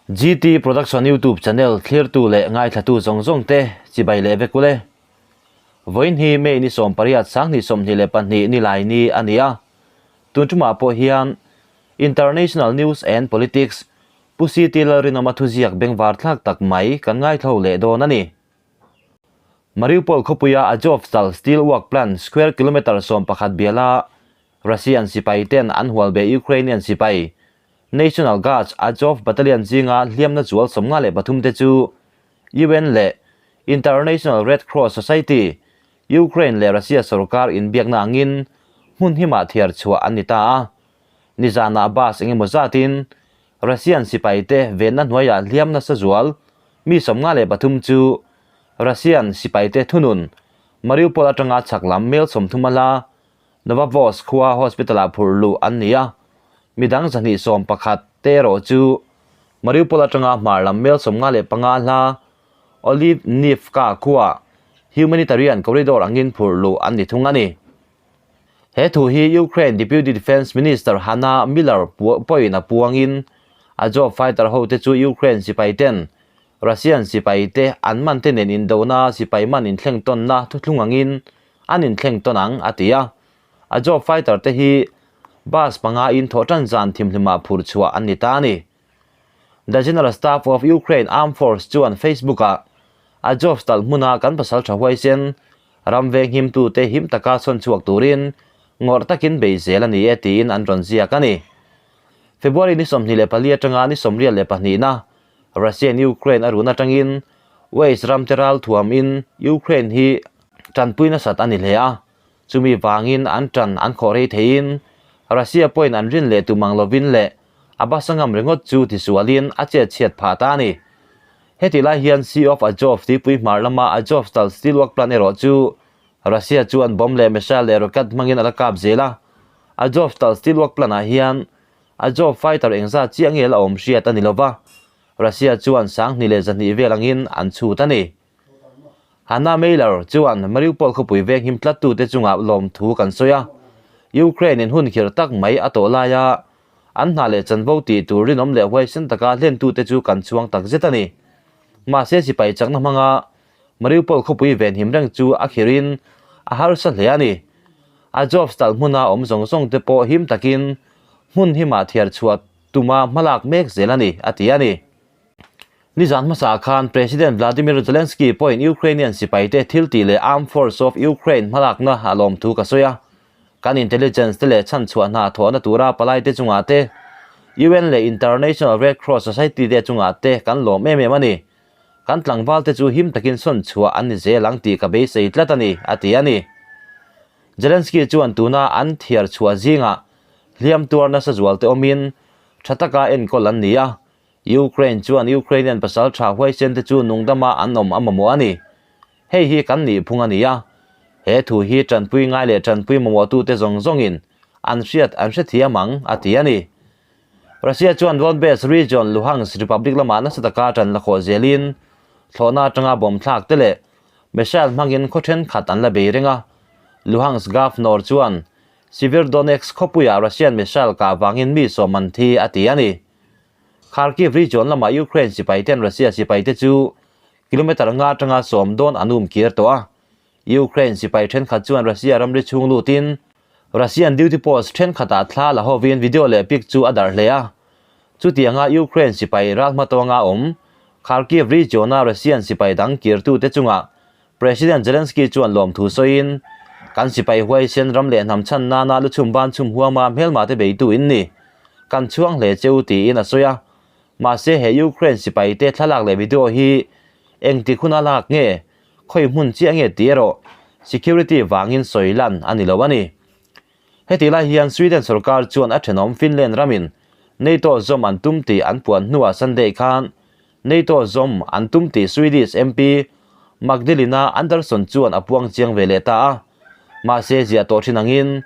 GT Production YouTube channel thlirtu leh ngaithlatu zawng zawng te chibai leh vek ule. Vawiin hi May ni 18 2022 ni lai ni a ni a. Tun tumah pawh hian International News and Politics Pu CT Lalrinawma thuziak bengvar thlak tak mai kan ngaithlo leh dawn a ni. Mariupol khawpuia Azovstal Steel Work Plant square kilometre 11 biala Russian sipai ten an hual be Ukrainian sipai National Guards Azov Battalion zinga hliamna zual 53 te chu UN leh International Red Cross Society, Ukraine leh Russia sorkar inbiakna angin hmun himah thiar chhuah an ni ta a. Nizanah bus engemaw zatin Russian sipai te venna hnuaiah hliam nasa zual mi 53 chu Russian sipai te thunun Mariupol atanga chhak lam mel 30 a hla Novovos khua hospital-ah phurh luh an ni a, midang 211 te erawh chu Mariupol atanga hmar lam mel 55 hla Olivnivka khua humanitarian corridor angin phurh luh an ni thung a ni. He thu hi Ukraine Deputy Defence Minister Hanna Miller pawhin a puangin Azov fighter hote chu Ukraine sipai ten Russian sipai te an man te nen indona sipai man inthleng tawnna thuthlung angin an inthleng tawn ang a ti a. Azov fighter te hi bus panga in thawh tan zan thimhlimah phurh chhuah an ni ta a ni. The General Staff of Ukraine Armed Force chuan Facebook-ah Azovstal hmuna kan pasal tha huaisen ram veng himtute him taka sawn chhuak turin ngawrh takin bei zel a ni e tiin an rawn ziak a ni. February ni 24 atanga ni 22 na Russian Ukraine a run atangin West ram te ral thuam in Ukraine hi tanpui nasat a ni hle a, chumi vangin an tan an khawh rei theiin Russia pawhin an rin leh tum ang lovin leh a basa ngam ringawt chu tisualin a chet chhiat phah ta a ni. Heti lai hian Sea of Azov tuipui hmar lama Azovstal steelwork plant erawh chu Russia chuan bomb leh missile leh rocket hmangin a la kap zel a. Azovstal steelwork plant ah hian Azov fighter engzat chiah nge la awm hriat a ni lova, Russia chuan 2100 vel angin an chhut a ni. Hanna Meiler chuan Mariupol khawpui veng him tlattute chungah lawmthu kan sawi a, Ukraine in hun khirh tak mai a tawh laia an hna leh chanvo tih tur rinawm leh huaisen taka hlentute chu kan chhuang tak zet a ni. Mahse sipai chakna hmanga Mariupol khawpui ven him reng chu a khirhin a harsa hle a ni. Azovstal hmuna awm zawng zawng te pawh him takin hmun himah thiar chhuah tuma hmalak mek zel a ni, a ti a ni. Nizan hmasa khan President Vladimir Zelensky pawhin Ukrainian sipai te thil tih leh Armed Force of Ukraine hmalakna a lawm thu ka sawi a. Kan intelligence te leh chhanchhuah hna thawhna tura palai te chungah te, UN leh International Red Cross Society te chungah te kan lawm em em a ni. Kan tlangval te chu him takin sawn chhuah an ni zel ang tih ka beisei tlat a ni, a ti a ni. Zelensky chuan tuna an thiar chhuah zingah hliam tuar nasa zual te awmin tha taka enkawl an ni a. Ukraine chuan Ukrainian pasal tha huaisen te chu nungdama an awm a mamawh a ni. Hei hi kan nih phung a ni a. He thu hi tanpui ngai leh tanpui mamawhtute zawng zawngin an hriat an hrethiam ang, a ti a ni. Russia chuan Donbas region Luhansk Republic lamah nasa taka tan la khawh zelin thlawhna atanga bomb thlak te leh missile hmangin khaw thenkhat an la bei reng a. Luhansk Governor chuan Sievierodonetsk khawpuiah Russian missile kah vangin mi sawm an thi a ti a ni. Kharkiv region lamah Ukraine sipai ten Russia sipai te chu kilometre nga atanga sawm dawn an um kir tawh a. Ukraine sipai thenkhat chuan Russia ramri chhung lutin Russian duty post thenkhatah thla la hovin video leh pic chu a darh hle a. Chutianga Ukraine sipai ral hmatawnga awm Kharkiv region-a Russian sipai dang kirtute chungah President Zelensky chuan lawmthu sawiin, Kan sipai huaisen ram leh hnam chhan nana lu chhum ban chhum huama hmelma te beitu in ni. Kan chhuang hle cheu tiin a sawi a. Mahse he Ukraine sipai te thlalak leh video hi engtik huna lak nge, khawi hmun chiah nge tih erawh security vangin sawi lan a ni lo a ni. Heti lai hian Sweden sorkar chuan a thenawm Finland ramin NATO zawm an tum tih an puan hnuah Sunday khan NATO zawm an tum tih Swedish MP Magdalena Andersson chuan a puang chiang ve leh ta a. Mahse ziah tawh thin angin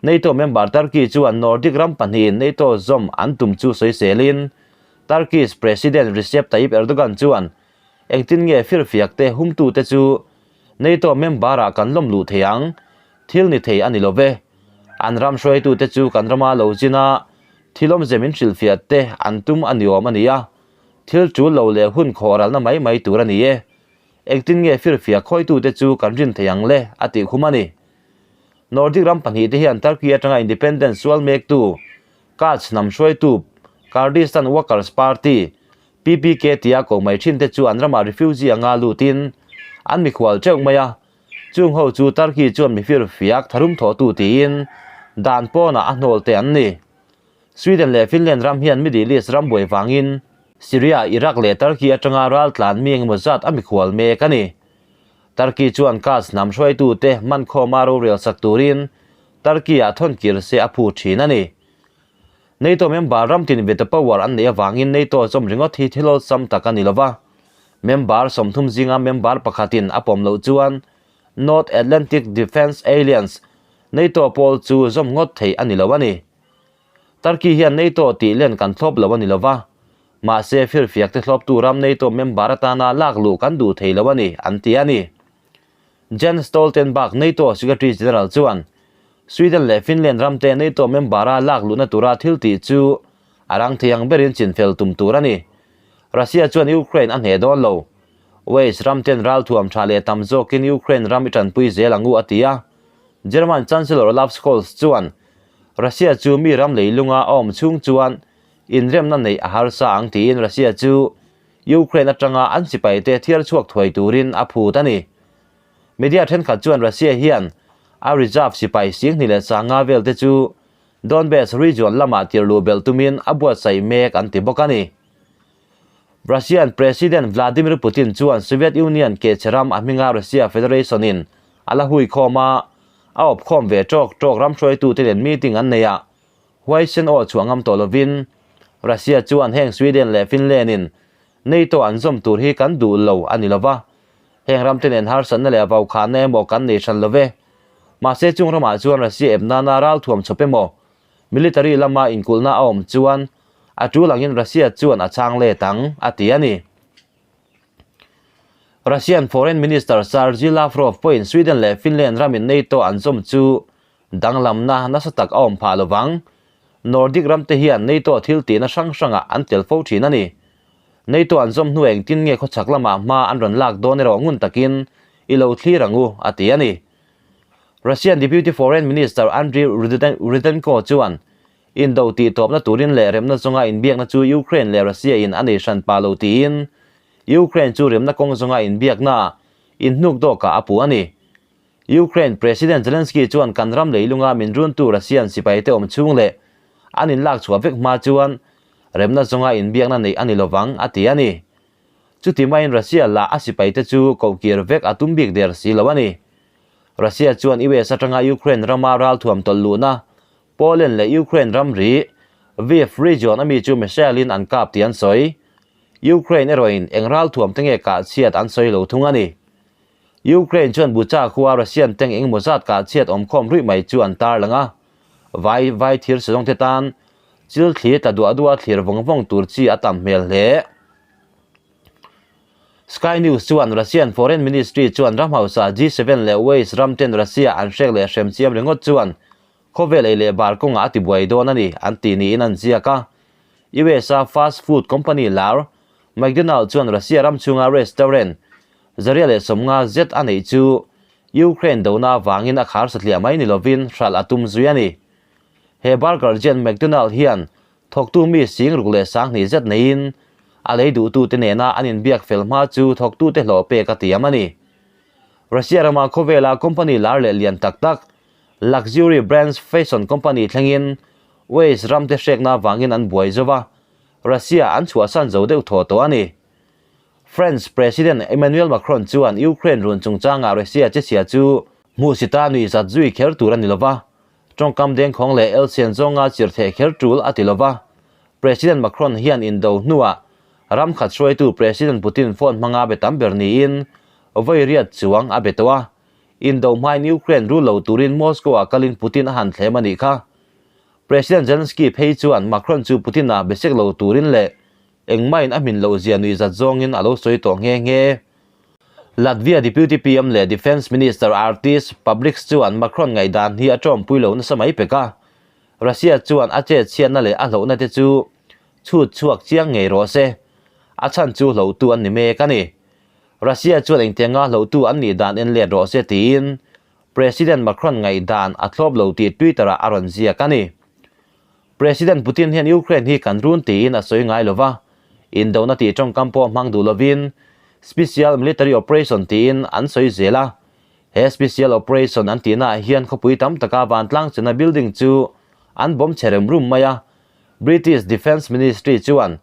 NATO member Turkey chuan Nordic ram pahnihin NATO zawm an tum chu sawiselin Turkish President Recep Tayyip Erdogan chuan engtin nge firfiak te humtute chu NATO member-ah kan lawm luh thei ang, thil ni thei a ni lo ve. An ram hruaitute chu kan rama lo zin a, thil awmze min hrilhfiah te an tum a ni awm a ni a. Thil ṭul lo leh hun khawhralna mai mai tur a ni e. Engtin nge firfiak khawitute chu kan rin thei ang le? a tih khum a ni. Nordic ram pahnihte hian Turkey atanga independence sual mektu Kurds hnam hruaitu Kurdistan Workers Party, PPK, tia ko mai thinte chu an ramah refugee anga lutin an mikhual teuh mai a. Chung ho chu Turkey chuan mi firfiak tharum thawhtu tiin dan pawnah a hnawl te an ni. Sweden leh Finland ram hian Middle East ram buai vangin Syria, Iraq leh Turkey atanga raltlan mi engemaw zat a mikhual mek a ni. Turkey chuan Kurds hnam hruaitute hmankhawma rorel sak turin Turkey-ah thawn kir se a phu thin a ni. NATO member ram tin veto power an neih avangin NATO zawm ringawt hi thil awlsam tak a ni lo va. Member 30 zinga member pakhatin a pawm loh chuan North Atlantic Defence Alliance, NATO pawl chu zawm ngawt theih a ni lo a ni. Turkey hian NATO tih len kan thlawp lo a ni lo va, mahse firfiakte thlawptu ram NATO member atana lak luh kan duh thei lo a ni, an ti a ni. Jens Stoltenberg, NATO Secretary General chuan Sweden leh Finland ramte NATO member-a lak luhna tura thil tih chu a rang thei ang berin chinfel tum tur a ni. Russia chuan Ukraine a hneh dawn lo. Wales ramten ralthuam tha leh tam zawkin Ukraine ram i tanpui zel ang u a ti a. German Chancellor Olaf Scholz chuan Russia chu mi ram leilunga a awm chhung chuan inremna neih a harsa ang tiin Russia chu Ukraine atanga an sipaite thiar chhuak thuai turin a phut a ni. Media thenkhat chuan Russia hian a reserve sipai 25,000 vel te chu Donbas region lamah tirhluh belh tumin a buatsaih mek an ti bawk a ni. Russian President Vladimir Putin chuan Soviet Union kehchhe ram a hminga Russia Federation in a la hui khawm a, a awp khawm ve tawk tawk ram hruaitute nen meeting an nei a, huaisen aw chhuah ngam tawh lovin Russia chuan heng Sweden leh Finland in NATO an zawm tur hi kan duh lo a ni lova, heng ramte nen harsatna leh vaukhahna emaw kan nei hran love. Mahse chung ramah chuan Russia ep nana ralthuam chawp emaw military lama inkulhna a awm chuan a tul angin Russia chuan a chhang let ang, a ti a ni. Russian Foreign Minister Sergei Lavrov pawhin Sweden leh Finland ramin NATO an zawm chu danglamna nasa tak a awm phah lovang. Nordic ramte hian NATO thil tihna hrang hrangah an tel fo thin a ni. NATO an zawm hnu engtin nge khawchhak lamah hma an rawn lak dawn erawh ngun takin i lo thlir ang u, a ti a ni. Russian Deputy Foreign Minister Andriy Rudenko chuan Indo tih tawpna turin leh remna zawnga inbiakna chu Ukraine leh Russia in a nei hran pah lo tiin Ukraine chu remna kawng zawnga inbiakna inhnuk dawkah a puh a ni. Ukraine President Zelensky chuan kan ram leilunga min runtu Russian sipaite awm chhung leh an inlak chhuah vek hma chuan remna zawnga inbiakna neih a ni lovang a ti a ni. Chuti maiin Russia lah a sipaite chu kohkir vek a tum bik der si lo a ni. Russia chuan US atanga Ukraine rama ralthuam tawlh luhna Poland leh Ukraine ramri Lviv region ami chu missile in an kap tih an sawi. Ukraine erawhin eng ralthuam te nge kah chhiat an sawi lo thung a ni. Ukraine chuan Bucha khua Russian tank engemaw zat kah chhiat awm khawm ruih mai chu an tarlang a. Vai vai thir sazawng te tan chil thli tla duah duah thlir vawng vawng tur chi a tam hmel hle. Sky News chuan Russian Foreign Ministry chuan ram hausa G7 leh West ram ten Russia an hrek leh hrem chiam ringawt chuan Khawvel ei leh bar kawngah a ti buai dawn a ni, an tih niin an ziak a. US-a fast food company lar McDonald chuan Russia ram chhunga restaurant 150 zet a neih chu Ukraine dona avangin a khar satliah mai ni lovin hralh a tum zui a ni. He burger giant McDonald hian thawktu mi 62,000 zet neiin a lei duhtute nena an inbiak fel hma chu thawktute hlawh pek a tiam a ni. Russia rama khawvela company lar leh lian tak tak Luxury brands fashion company thlengin West ramte hrekna avangin an buai zo va, Russia an chhuahsan zo deuh thaw tawh a ni. French President Emmanuel Macron chuan Ukraine run chungchangah Russia che chhia chu hmuhsita nuihzat zui kher tur a ni lo va, tawngkam dengkhawng leh elsian zawnga chirhtheh kher tul a ti lo va. President Macron hian indo hnuah ram khat hruaitu President Putin phone hmanga be tam ber niin vawi riat chuang a be tawh a. Indo hmain Ukraine rul lo turin Moscow-ah kalin Putin a han thlem a nih kha. President Zelensky phei chuan Macron chu Putin-a besek lo turin leh engmahin a hmin loh zia nuihzat zawngin a lo sawi tawh nghe nghe. Latvia Deputy PM leh Defence Minister Artis Pabriks chuan Macron ngaihdan hi a tawmpui lo nasa mai pek a, Russia chuan a chet chhiatna leh a hlauhna te chu chhut chhuak chiang ngei rawh se. A chhan chu hlohtu an ni mek a ni. Russia chuan engtianga hlohtu an nih dan en let rawh se tiin President Macron ngaihdan a thlawp lo tih Twitter-ah a rawn ziak a ni. President Putin hian Ukraine hi kan run tiin a sawi ngai lo va, indona tih tawngkam pawh hmang duh lovin Special Military Operation tiin an sawi zel a. He Special Operation an tihnaah hian khawpui tam taka vantlang chena building chu an bawm chhe rem rum mai a. British Defence Ministry chuan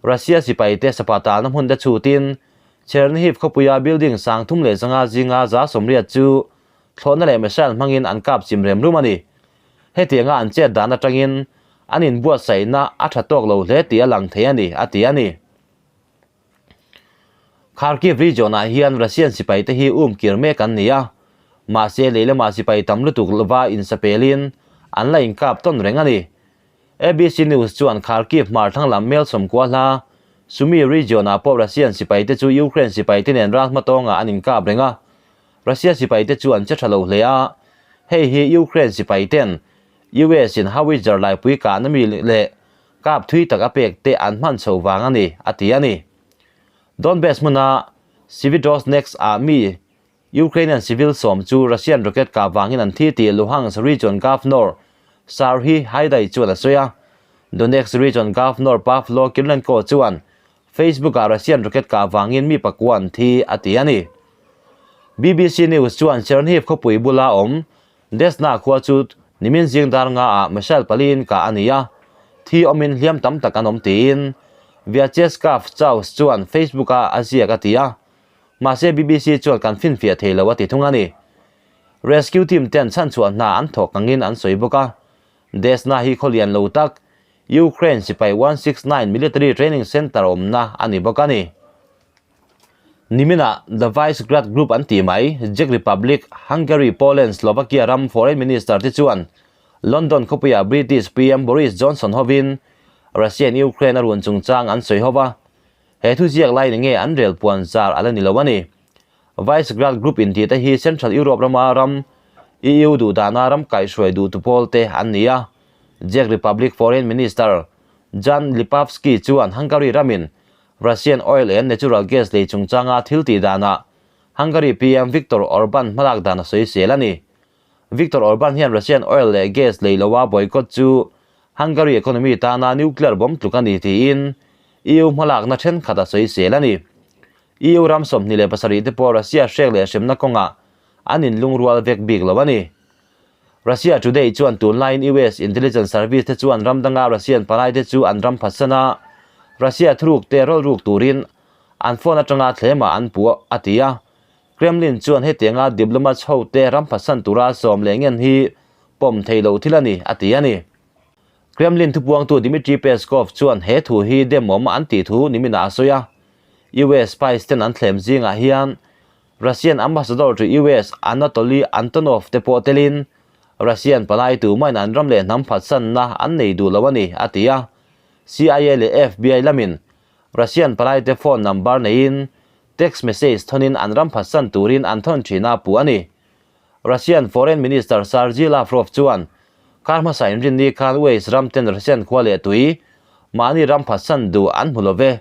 Russia sipaite sapa talna hmun te chhutin Chernihiv khawpuia building 35 zinga 180 chu thlawhna leh missile hmangin an kap chim rem rum a ni. Hetianga an chet dan atangin an inbuatsaihna a tha tawk lo hle tih a lang thei a ni, a ti a ni. Kharkiv region-ah hian Russian sipaite hi um kir mek an ni a, mahse lei lamah sipai tam lutuk lova insapelin an la inkap tawn reng a ni. ABC News chuan Kharkiv hmar thlang lam mel 90 hla Sumy region-ah pawh Russian sipaite chu Ukraine sipaite nen ral hmatawngah an inkap reng a, Russia sipaite chu an che tha lo hle a, hei hi Ukraine sipaiten US-in howitzer laipui kahna mi leh kap thui tak a pek te an hman chho vang a ni, a ti a ni. Donbas hmuna Sividosnetsk-ah mi Ukrainian civil sawm chu Russian rocket kah vangin an thi tih Luhansk region governor Serhiy Haidai chuan a sawi a. Donetsk region governor Pavlo Kyrylenko chuan Facebook-ah Russian rocket kah vangin mi pakua an thi a ti a ni. BBC News chuan Chernihiv khawpui bula awm Desna khua chu nimin zing dar ngaah missile paliin kah a ni a, thi awmin hliam tam tak an awm tiin Vyacheslav Chaus chuan Facebook-ah a ziak a ti a. Mahse BBC chuan kan finfiah thei lo a ti thung a ni. Rescue team ten chhanchhuah hna an thawk angin an sawi bawk a. Desna hi khawlian lo tak Ukraine sipai 169 Military Training Center awmna a ni bawk a ni. Niminah The Visegrad Group an tih mai, Czech Republic, Hungary, Poland, Slovakia ram Foreign Minister te chuan London khawpuiah British PM Boris Johnson hovin Russia-in Ukraine a run chungchang an sawi ho va. He thuziak lai ni nge an rel puan zar a la ni lo a ni. Visegrad Group intih te hi Central Europe rama ram EU duhdana ram kaihhruai duhtu pawl te an ni a. Czech Republic Foreign Minister Jan Lipavsky chuan Hungary ramin Russian oil and natural gas lei chungchanga thil tih danah Hungary PM Viktor Orban hmalak dan a sawi sel a ni. Viktor Orban hian Russian oil leh gas lei loa boycott chu Hungary economy tana nuclear bomb tluk a ni tiin EU hmalakna thenkhat a sawi sel a ni. EU ram 27 te pawh Russia hrek leh hremna kawngah an inlungrual vek bik lo a ni. Russia Today chuan tunlaiin US intelligence service te chuan ram danga Russian palai te chu an ram phatsan a, Russia thuruk te rawlruk turin an phone atanga thlemah an puh a ti a. Kremlin chuan hetianga diplomats ho te ram phatsan tura sawm leh ngen hi pawm thei lo thil a ni, a ti a ni. Kremlin thupuangtu Dmitry Peskov chuan he thu hi demawm an tih thu niminah a sawi a. US spies ten an thlem zingah hian Russian ambassador to US Anatoly Antonov te pawh telin Russian palai tumahin an ram leh hnam phatsanna an nei duh lo a ni, a ti a. CIA leh FBI lamin Russian palaite phone number neiin text message thawnin an ram phatsan turin an thawn thin a puh a ni. Russian Foreign Minister Sergei Lavrov chuan kar hmasa inrinni khan US ram ten Russian khua leh tui mahni ram phatsan duh an hmu lo ve.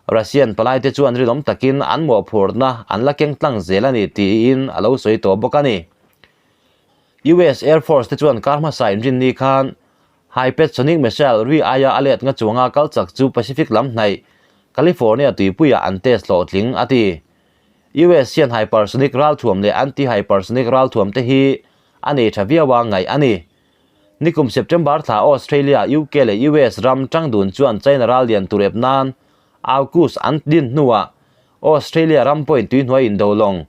Russian palaite chuan rinawm takin an mawhphurhna an la keng tlang zel a ni tiin a lo sawi tawh bawk a ni. US Air Force te chuan kar hmasa inrinni khan Hypersonic missile ri aia a let nga chuanga kal chak chu Pacific lam hnaih California tuipuiah an test hlawhtling a ti. US hian hypersonic ralthuam leh anti-hypersonic ralthuam te hi a nei tha viau a ngaih a ni. Nikum September thla Australia, UK leh US ram tangdun chuan China ral lian tur ep nan AUKUS an din hnuah Australia ram pawhin tuihnuai indo lawng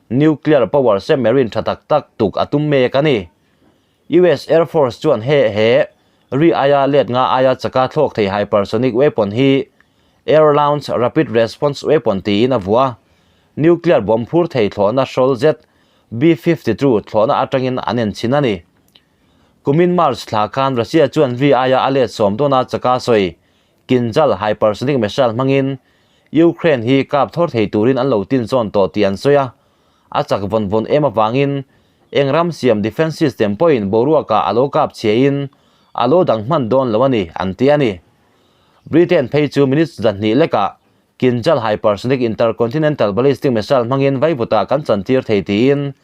nuclear power submarine tha tak tak tuk a tum mek a ni. US Air Force chuan he he ri aia let nga aia chaka thlawk thei hypersonic weapon hi Air Launch Rapid Response Weapon tiin a vuah. Nuclear bomb phur thei thlawhna hrawl zet B-52 thlawhna atangin an enchhin a ni. Kumin March thla khan Russia chuan ri aia a let sawm dawna chaka sawi Kinzhal hypersonic missile hmangin Ukraine hi kap thawr thei turin an lo tin zawn tawh tih an sawi a. A chak vawn vawn em avangin eng ram siam defence system pawhin boruakah a lo kap chhiain a lo dang hman dawn lo a ni, an ti a ni. Britain phei chu minutes 200 lekah Kinzhal hypersonic intercontinental ballistic missile hmangin vaivutah kan chantir thei tiin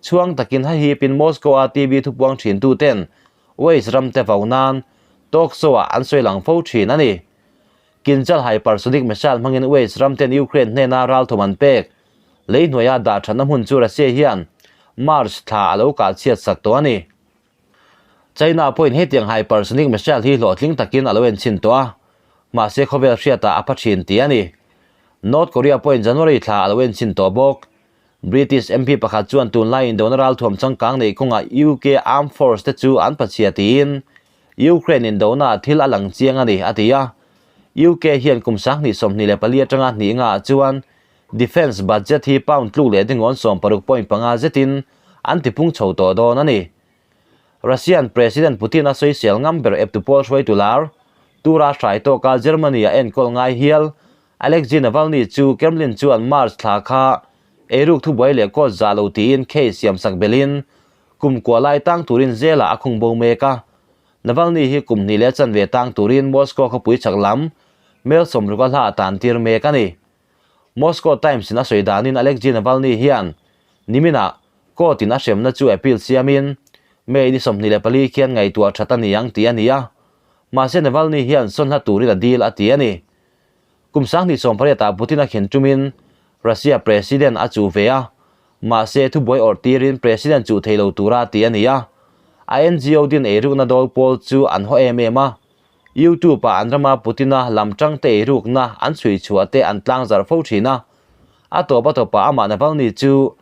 chhuang takin hahipin Moscow-a TV thupuang thintuten West ramte vau nan talk show-ah an sawi lang fo thin a ni. Kinzhal hypersonic missile hmangin West ramten Ukraine hnena ralthawm an pek lei hnuaia dah thatna hmun chu Russia hian March thla a lo kah chhiat sak tawh a ni. China pawhin hetiang hypersonic missile hi hlawhtling takin a lo enchhin tawh a, mahse khawvel hriatah a pha thin tih a ni. North Korea pawhin January thla a lo enchhin tawh bawk. British MP pakhat chuan tunlai indona ralthuam changkang neih kawngah UK Armed Force te chu an pachhia tiin Ukraine indona thil a lang chiang a ni, a ti a. UK hian kum 2024 atanga hnih ngaah chuan Defence budget hi pound tluk leh dingawn 60.5 zetin an tipung chho tawh dawn a ni. Russian President Putin a sawisel ngam ber eptu pawl hruaitu lar, tura hrai tawka Germany a enkawl ngai hial Alexei Navalny chu Kremlin chuan March thla kha eiruk thubuai leh court zah lo tiin case siamsak belhin kum kua lai tang turin jail-ah a khung bo mek a. Navalny hi kum hnih leh chanve tang turin Moscow khawpui chhak lam mel 60 a hla a tan tir mek a ni. Moscow Times-in a sawi danin Alexei Navalny hian niminah court-in a hremna chu appeal siamin May ni 24 khian ngaihtuah that a ni ang tih a ni a, mahse Navalny hian sawn hla turin a dil a ti a ni. Kum 2018 ah Putin a khen tumin Russia President a chuh ve a, mahse thubuai awrh tirin President chuh thei lo tura tih a ni a, a NGO din eirukna dawl pawl chu an haw em em a. YouTube-ah an rama Putin-a lam tangte eirukna an chhui chhuah te an tlang zarh fo thin a. A tawp a tawpah amah Navalny chu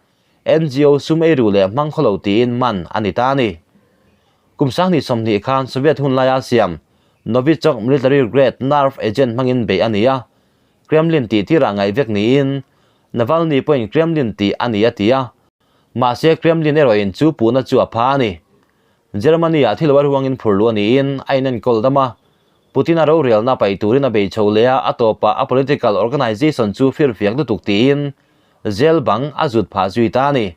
NGO sum eiru leh hmang khaw lo tiin man a ni ta a ni. Kum 2020 khan Soviet hun laia siam Novichok military grade nerve agent hmangin beih a ni a, Kremlin tih tirah ngaih vek niin Navalny pawhin Kremlin tih a ni a ti a. Mahse Kremlin erawhin chu puhna chu a pha a ni. Germany-ah thil uar huangin phur luh a niin a inenkawl dam a, Putin-a rorelna paih turin a bei chho leh a, a tawpah a political organisation chu firfiak lutuk tiin jail bang a zut phah zui ta a ni.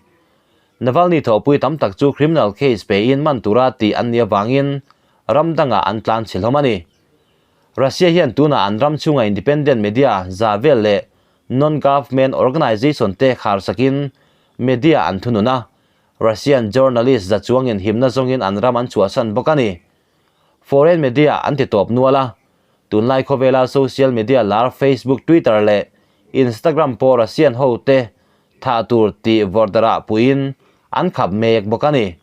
Navalny thawhpui tam tak chu criminal case pein man tura tih an nih avangin ram dangah an tlan chhe hlawm a ni. Russia hian tunah an ram chhunga independent media za vel leh non-government organisation te kharsakin media an thunun a, Russian journalist za chuangin himna zawngin an ram an chhuahsan bawk a ni. Foreign media an ti tawp nual a, tunlai khawvela social media lar Facebook, Twitter leh Instagram pawh Russian hote thah tur tih vawrhdarah puiin an khap mek bawk a ni.